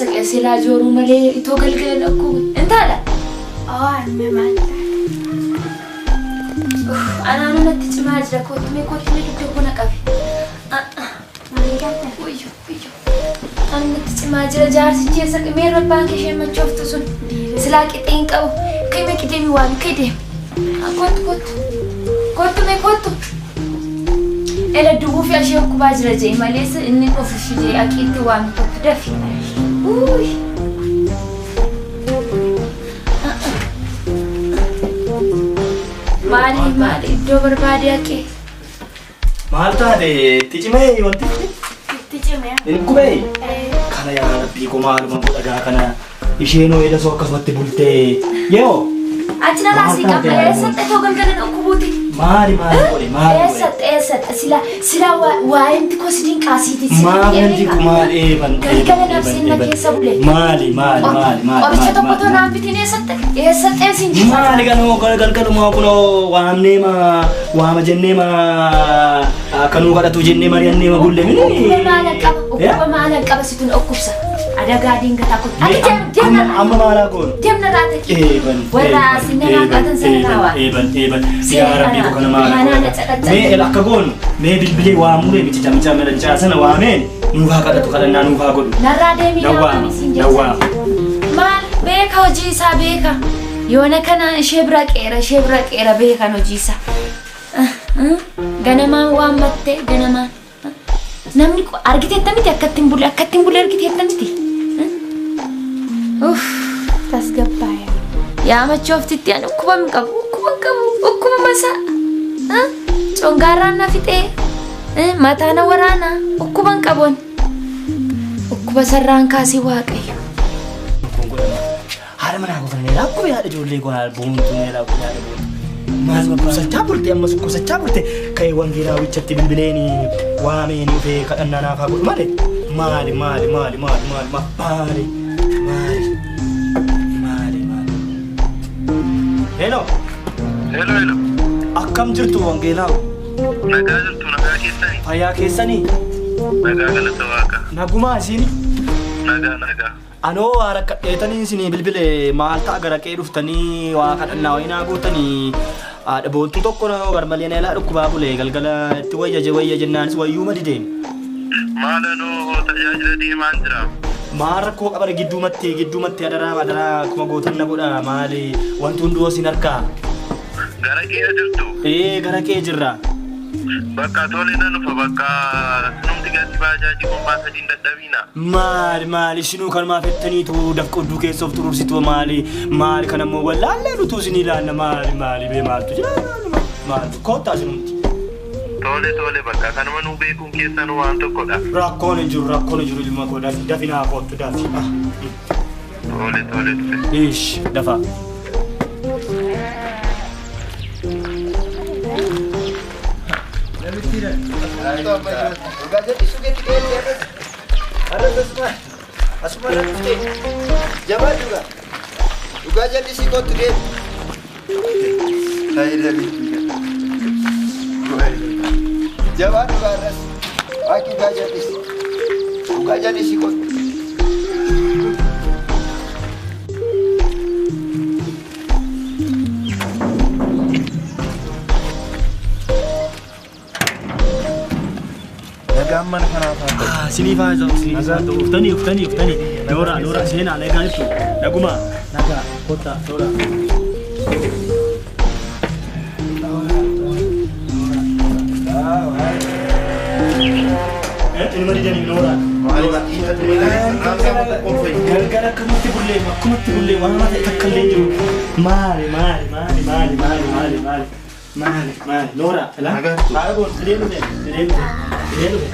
eessa silaa jooruu malee itoo galgala dhukkubu. Intaala. Oo harmee maal taate? Anaanu natti cimaa jira kottu mee kottu mee dugda koo na qabi. Maal taate? Wayyo wayyo. Anaanu natti cimaa jira jaarsichi eessa mee rabbaan kee isheen machooftu sun silaa qixee hin qabu. Ka'ii mee qixee waan ka'ii deemi. Kottu kottu. Kottu mee kottu. Ela duwwuu fi ashee dhukkubaa jira jee malees inni dhufu ishee jee aqiitti waan kottu dafi. Uuy. Maali maali iddoo barbaade haqee. Maal taate itti cimee wanti Itti cimee. hin dhukubee? Kana yaa rabbii koo maaluma godha gaa kana isheenoo edasoo akkasumatti bultee yoo Achi narraa sii qabda eessatti itoo galgala dhukkubuuti. Maali maali godhe maali godhe? Eessatti eessatti sila sila waa'inti koo si dinqaasiiti. Maal wanti kun maal eeban Galgala nafsiin na keessa bule. Maali maali maali maali Qoricha tokko too naan bitiin eessatti eessatti eessin jira. Maali ganoo galgaluma kunoo waamnee ma waama jennee ma akka nuu kadhatu jennee mari'annee ma bulle mini. Dhukkuba maalan qaba dhukkuba maalan qaba situn dhukkubsa. Adagaa dingataa kun. Ati deem deem Amma maalaa goonu? deem narraa taqi. Eeban. Warra sinna qatan sana naa Eeban eeban. Yaa rabbii koo kana maala Manaa na godha. caqacaqe. Mee akka goonu mee bilbilee waamuree miti jamicha melancaa sana waameen nuuf haa kadhatu kadhannaa nuuf haa godhu. Narraa deemii naa Nawwaama, waami siin jedha. nawwaama. Maal beeka hojii isaa beeka. Yoona kana ishee bira qeera ishee bira qeera beekan hojii isaa. Ganamaan waan mattee ganamaan. Namni argiteetta miti akkatti hin bulle akkatti hin bulle argiteetta miti. Uff. Tasgabbaa'e. Yaa machooftitti ani dhukkuba hin qabu dhukkuba hin qabu dhukkuba masaa. Congaarraan na fixee mataa na waraana dhukkuba hin qabu ani. Dhukkuba sarraan kaasee waaqayyo. Kun godhama. Haadha manaa koo kana lakkuu yaada ijoollee koo haadha boontuu nee lakkuu yaada boontuu. Maal dhukkubsachaa bulte ammas dhukkubsachaa bulte ka'ee wangeelaawichatti bilbileeni waameen dhufee kadhannaa naaf haa godhu malee maali maali maali maali maali maali maali maali maali. Hello. Hello, hello. Akkam jirtu wangeelaawu? Nagaa jirtu, nagaa keessanii? Fayyaa keessanii? Nagaa galata waaqa. Nagumaa isin? Nagaa, nagaa. Anoo waa rakkadheetanii isinii bilbile maal ta'a gara qe'ee dhuftanii waa kadhannaa wayii naa gootanii haadha boontuu tokko na garmalee na ilaa dhukkubaa bule galgala itti wayya je wayya jennaanis wayyuuma dideen. Maal anoo tajaajila deemaan jira. Maal rakkoo qabare gidduumatti gidduumatti adaraa adaraa akkuma gootan na godha maali wanti hunduu isin harkaa. Gara qe'ee jirtu? Ee gara qe'ee jirra. Bakka tole nan dhufa bakka sinumti gadi baajaajii gommaa sadiin dadhabiina. Maali maali isinuu kanumaa fettaniitu dafqa odduu keessa of xuruursitu maali maali kan ammoo wallaallee nutuu isinii laanna maali maali bee maaltu jira maaltu koottaa isinumti. Tole tole bakka kanuma nuu beekuun keessan waan tokkodha. Rakkoon hin jiru rakkoon hin jiru ilma koo dafi dafi naa koottu dafi. Tole tole dhufe. Ish dafa. Dhugaa jallisuu keetti qe'ee Har'a asuma asuma irra dhuftee jabaa dhugaa dhugaa jallisii kottu deemu. Jabaa dhugaa irras waaqi dhugaa jallisi dhugaa jallisii kottu. Nagaan mana kanaaf haa ta'u. Sinii faa ta'u sinii faa ta'u uftanii uftanii uftanii noora noora seenaa nagaa jirtu naguma nagaa kottaa noora. Ilma didanii noora. Galgala akkamatti bullee akkumatti bullee waan ta'e takka illee hin jiru. Maali maali maali maali maali maali maali maali maali noora. Haadha boon sidee dhufe sidee dhufe sidee dhufe.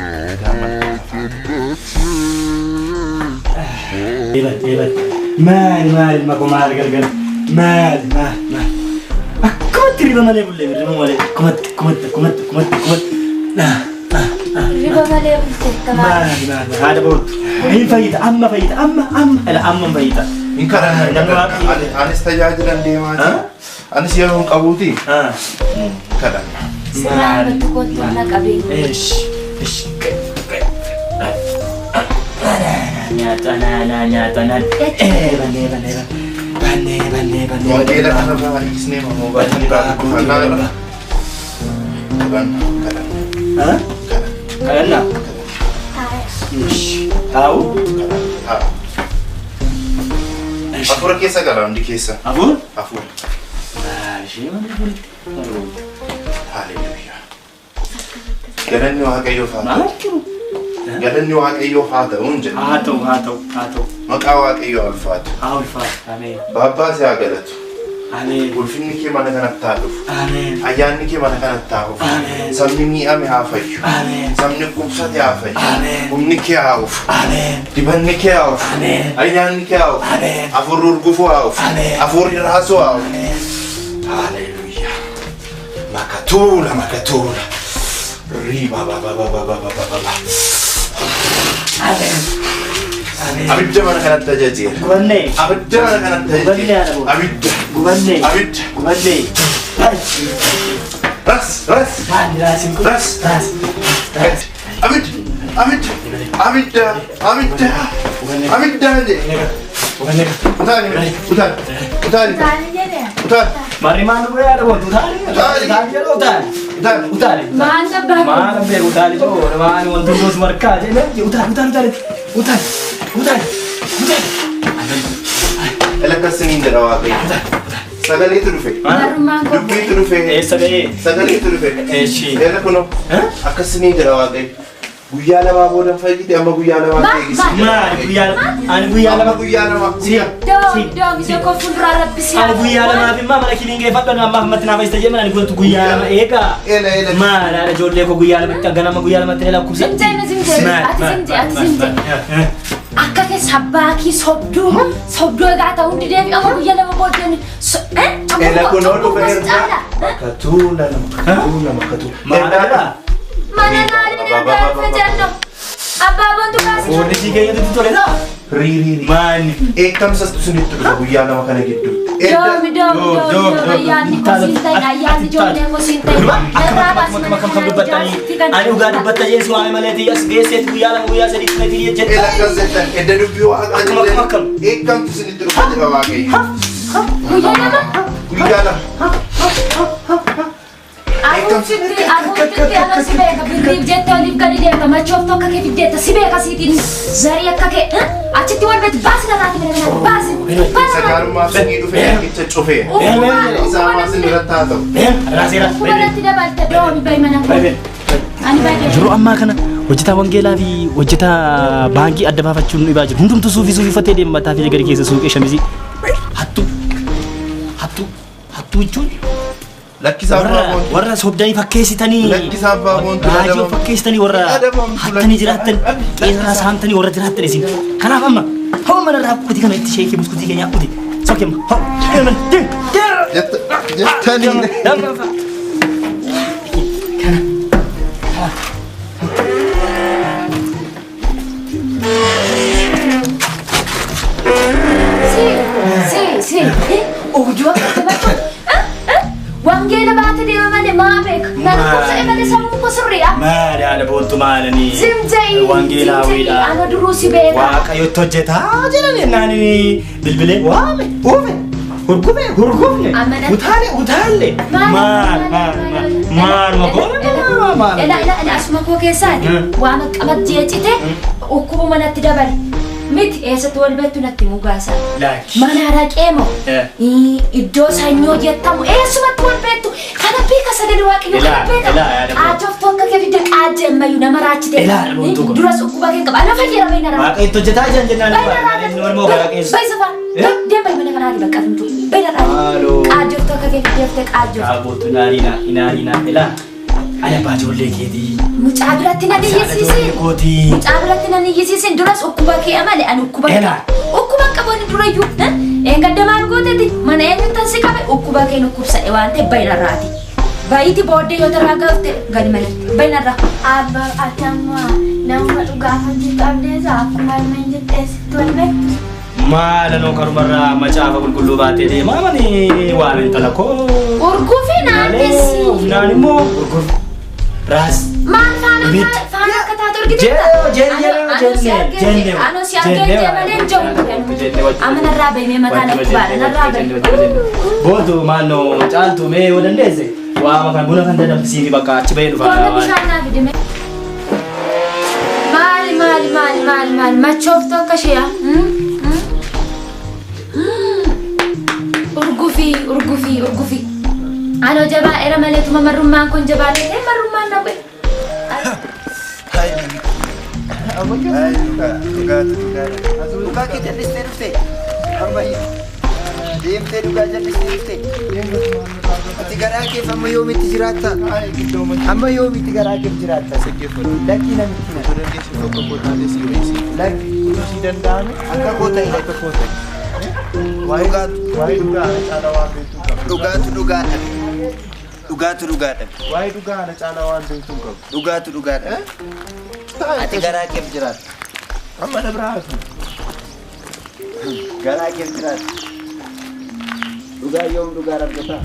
Eeban eeban maali maali ilma koo maali galgala maali maali maali akkumatti riba malee bullee riba malee akkumatti akkumatti akkumatti akkumatti akkumatti. Riba malee bulteetta maali? Maali maali haadha boontu hin fayyita amma fayyita amma amma ila amma hin fayyita. Hin kadhanna. Anis tajaajilan deemaati. Anis yeroo hin qabuuti. Kadhanna. Sirraa irratti kottu na qabee. Ish ish. nyaatu anaa naa nyaatu anaa. Bannee bannee bannee bannee bannee. Wangeela kanarraa dhiisnee moobaayilii irraa dhufannaa irra. Kadhanna kadhanna. Kadhannaa? Taa'u? Taa'u. Hafuura keessa gala hundi keessa. Hafuura? Hafuura. Ishee mana hafuuritti. Haleluuyaa. Galanni Waaqayyoof haa ta'u. Galanni Waaqayyoof haa ta'u hin jedhu. Haa ta'u haa ta'u haa ta'u. Maqaa Waaqayyoo ulfaatu. Haa ulfaatu. Ameen. Baabbaa si haa galatu. Ameen. Ulfinni kee mana kanatti haa dhufu. Ameen. Ayyaanni kee mana kanatti haa dhufu. Ameen. Sabni miidhame haa fayyu. Ameen. Sabni dhukkubsate haa fayyu. Ameen. Humni kee haa dhufu. Ameen. Dibanni kee haa dhufu. Ameen. Ayyaanni kee haa dhufu. Ameen. Hafuurri urgufuu haa dhufu. Ameen. Hafuurri raasuu haa dhufu. Haleluuyaa. Makatuula makatuula. Riba ba ba ba ba ba ba ba ba. Ameen. Ameen. Abidda mana kanatti ajajeera. Gubannee. Abidda mana kanatti Gubannee ajajeera. haadha boo. Abidda. Gubannee. Abidda. Gubannee. Ras ras. Maali raasiin kun? Ras. Raas. Raas. Abidda. Abidda. Abidda. Abidda. Abidda jedhe. Gubannee. Utaali. Utaali. Utaali. Utaali jedhee. Utaali. Marri maal nu godhaa dha utaali. Utaali. Utaali jedhu utaali. Utaali. Utaali. Maal abbaa Maal abbee utaali jedhu maal wanti hunduu markaa jedhe utaali utaali utaali utaali utaali utaali. Lakkassiniin jedha Waaqayyo. Sagaleetu dhufe. Marrummaan koo Dubbiitu dhufe. Eessa ga'ee? Sagaleetu dhufe. Eeshi. Eela kunoo. Akkasiniin jedha Waaqayyo. Guyyaa lamaa booda fayyite amma guyyaa lamaa Maal? eegisi. Maali guyyaa ani guyyaa Amma lama guyyaa lama. Si. Doomi doomi tokko fuulduraa rabbisi. Ani guyyaa lamaaf immoo mana kiliin geeffadhu ani ammaaf ammatti naaf isa jedhan ani gontu guyyaa lama eegaa. Eela eela. Maal haadha ijoollee koo guyyaa lamatti ganama guyyaa lamatti ni lakkoofsa. Zimjee zimjee ati zimjee ati zimjee. Akka kee sabbaakii sobduu sobduu egaa ta'u hundi deebi amma guyyaa lama booddeen. Eela kunoo dhufe erga. Makatuula makatuula makatuula. Maal jedhaa? Mana naanii ergaa dhufe jennu. Abbaa boontu kaasi. Poolisii keenyatti tole ta'a. Riiriiri. Maanni. Eekkamsas sunitti dhufa guyyaa lama kana gidduutti. Doomi doomi doomi doomi ayyaanni kosiin ta'in ayyaanni ijoollee kosiin ta'in. Narraa baasi mana Akkam kanaa dubbattanii jaarsittii kan. ani dhugaa dubbatta jeessu waame malee as geesseet guyyaa lama guyyaa sadii meetii Eela jette. akkas jettan edda dubbii waaqaa Akkam, akkam, akkam. Eekkamtu sunitti dhufa jedha Waaqayyo. Guyyaa lama. Guyyaa lama. Aguufitti aguufitti ana si beeka birriif jette oliif gadi deemta machooftuu akka kee fiddeetta si beeka siitiin zarii akka kee achitti wal beekti baasi narraati mana kanaa baasi baasi Sagaalummaaf sinii dhufe riqicha cufee. Isaa narraa maasin irratti haa ta'u. Raaseera. Uffuma natti dabalte doomi bahi mana koo ani baay'ee Yeroo ammaa kana hojjetaa wangeelaa fi hojjetaa baankii adda baafachuun nu dhibaa jiru. Hundumtuu suufii suufii uffatee deema mataa fi gadi keessa suuqee shamizii. Hattuu hattuu hattuu jechuun Lakkisaa abbaa warra boontu. warra sobdanii fakkeessitanii Lakkisaa abbaa boontu. raajii fakkeessitanii warra hattanii jiraattan qeerraa saamtanii warra jiraattan isin. Kanaaf amma hoo mana irraa kuti kana itti sheekii buskutii keenyaa kuti. Sokkee hoo Jettanii. Si si si oojuu akka bakka wangeela baate deema malee maa beeka na dhukkubsa'e malee sammuu koo sirriidha. Maali haadha boontu maalanii? Zimjee Wangeelaa wayiidha. ana duruu si beeka. Waaqayyotti hojjetaa jedhan jennaan bilbilee waame uume hurgufe hurgufne utaale utaalle maal maal maaluma goone maal Ela ela ela asuma koo keessaati waan qabat jeechite dhukkubuma natti dabale miti eessatti wal beektu natti mugaasa. Laaki. Mana araqee moo iddoo sanyoo jettamu eessumatti wal beektu kana beeka sagalee waaqayyoo kana Elaa, beeka. elaa, yaada koo. Qaajoftuu akka kee fidde qaajje ammayyuu nama raachite. Elaa, boontuu koo. Duras dhukkuba kee qaba ana fayyada bayna raachite. Waaqayyotti hojjetaa jiran jennaan inni immoo gara keessa. Baysa faa. Deem bay mana kanaati bakka tumtu. Bayna raachite. Haaloo. Qaajoftuu akka kee fidde qaajjoftu. Raabootu inaariina inaariina elaa ani abbaa ijoollee keetii. Mucaa biratti nan Ijoollee iyyisiisin. kootii. Mucaa biratti nan iyyisiisin duras dhukkuba kee malee ani dhukkuba Elaa. dhukkuba qabu ani durayyuu. Eengadda maal gooteeti mana eenyutti si qabe dhukkuba kee dhukkubsa'e waan ta'eef bayna raati. Bayiiti booddee yoo tarraa gaafte gadi malee bayna irraa. Abbaa ati amma nama dhugaa hojjetu abdeessa akkuma armaan jettee sitti wal beektu. Maala noo karumarraa macaafa qulqulluu baatee deemaa mani waan intala koo. Urguufi naannessi. Naan immoo urguf. Raas. Maal faana faana akka taatu argite? Jee jenne jenne. Anoo si argee malee hin jiru. Amma narraa bahimee mataa na kubaadha narraa bahi. Boontu maannoo caaltu mee yoo dandeesse waama kan buna kan dadhabsiifi bakka achi bahee dhufa. Koona bishaan naa fidime. Maali maali maali maali maali machooftu akka ishee urgufii urgufii urgufii. Anoo jabaa era malee tuma marrummaan kun jabaa ta'e marrummaan na bu'e. Ay, dhugaa dhugaatu dhugaadha. Dhugaa kee jal'istee dhufte. Ammayya. Deemtee dhugaa jal'istee dhufte. Ati garaa keef amma yoomitti jiraatta? Amma yoomitti garaa keef jiraatta? Lakkii namitti na. Lakki. Akka koo ta'e lakki. Dhugaatu. Dhugaatu dhugaadha. Dhugaatu dhugaadha. Waa'ee dhugaa ana caalaa waan beektu hin qabu. Dhugaatu dhugaadha. Ati garaa keef jiraatta. Amma na biraa hafu. Garaa keef jiraatta. Dhugaa yoom dhugaa argata?